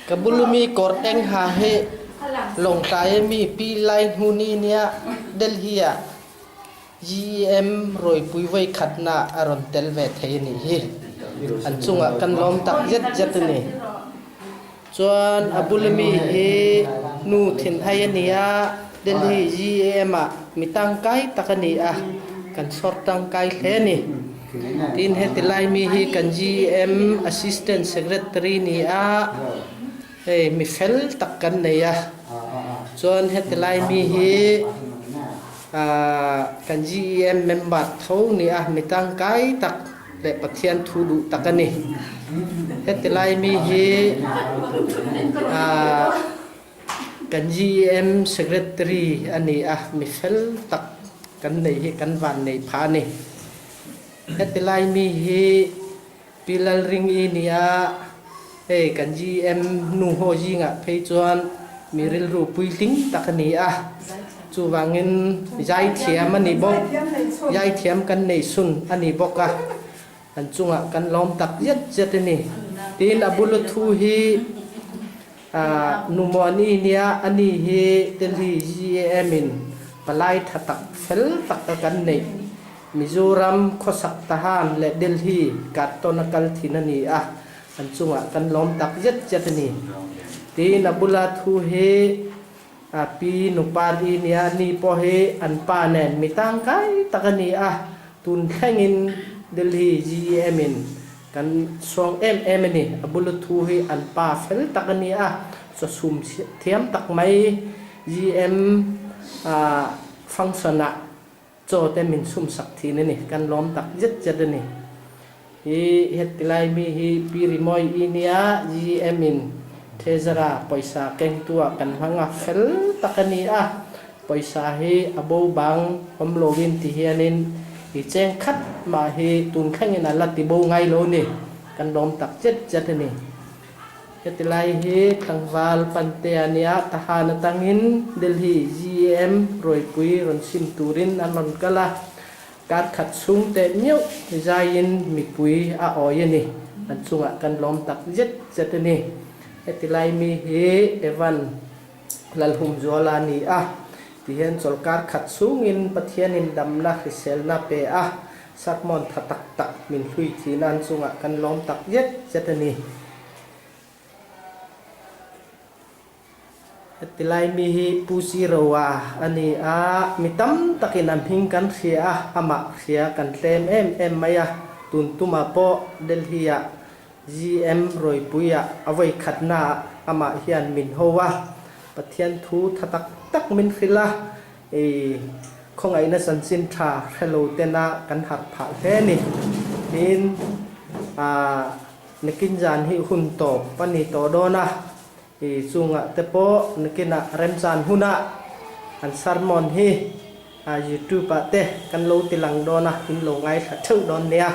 Ka bulumi kawr eng ha hi Lawngtlai mi Pi Lai Hnuni nia Delhi ah GEM rawipui voikhatnak a rawn tel ve thei a nih hi. An cungah kan lawm tak zet a ni. Chuan a bulami hi nu thinhai a ni a, Delhi GEM ah mi tangkai tak a ni a, kan chhawr tangkai hle a ni. Tin heti laimi hi kan GEM Assistant Secretary ni a, hei mi fel tak kan nei a. Chuan heti laimi hi kan GEM member tho ni a, mi tangkai tak leh Pathian thu duh tak a ni. Heti laimi hi kan GEM Secretary a ni a, mi fel tak kan nei hi kan van nei phah a ni. Heti laimi hi Pi Lalringi ni a, hei kan GEM nu haw zingah phei chuan mi rilru puitling tak a ni a, chuvangin zaithiam a ni bawk, zaithiam kan nei sun a ni bawk a, an chungah kan lawm tak zet zet a ni. Tin a bula thu hi Numuani nia a ni hi Delhi GEM in palai tha tak fel tak a kan neih. Mizoram khawsak Tahan leh Delhi kartawn a kal thin a ni a, an chungah kan lawm tak zet zet a ni. Tiin a bula thu hi a pi Nupari nia ni pawh hi an pa nen mi tangkai tak a ni a, tun thlengin Delhi GEM in kan suang em em a ni. A bula thu hi an pa fel tak a ni a, chawchhum thiam tak mai GEM function ah Chaw te min chhum sak thin a ni, kan lawm tak zet zet a ni. Hi heti lai mi hi Pi Rimawi i nia GM in Treasurer pawisa kengtu ah kan hmang a, fel tak a ni a, pawisa hi a bo bang awm lo in ti hianin i cheng khat mah hi tun thlengin a la ti bo ngai lo ni, kan lawm tak zet zet a ni. Heti lai hi tlangval Pantea nia Tahan atangin Delhi GEM rawipui rawn sim turin an rawn kal a, kar khat chhung teh miauh zaiin mipui a awi a ni. An chungah kan lawm tak zet zet a ni. Heti lai mi hi Evan Lalhumzuala a ni a, tihian chawlkar khat chhungin Pathianin damna hriselna pe a, Sermon tha tak tak min hlui thin a, an chungah kan lawm tak zet zet a ni. Heti lai mi hi Pu Siroa a ni a, mi tam takin a hming kan hria a, amah hria kan tlem em em mai a, tun tumah pawh Delhi-ah GM Rawipuia a vawi khatnaah amah hian min ho a, Pathian thu tha tak tak min hrilh a, i khawngaihna chanchin tha hre lo tena kan harh phah hle a ni. Tin, nakin zan hi hun tawp a ni tawh dawn a, i chungah te pawh nakinah remchan hunah an sermon hi youtube ah te kan lo ti lang dawn a, in lo ngaithla theuh dawn nia.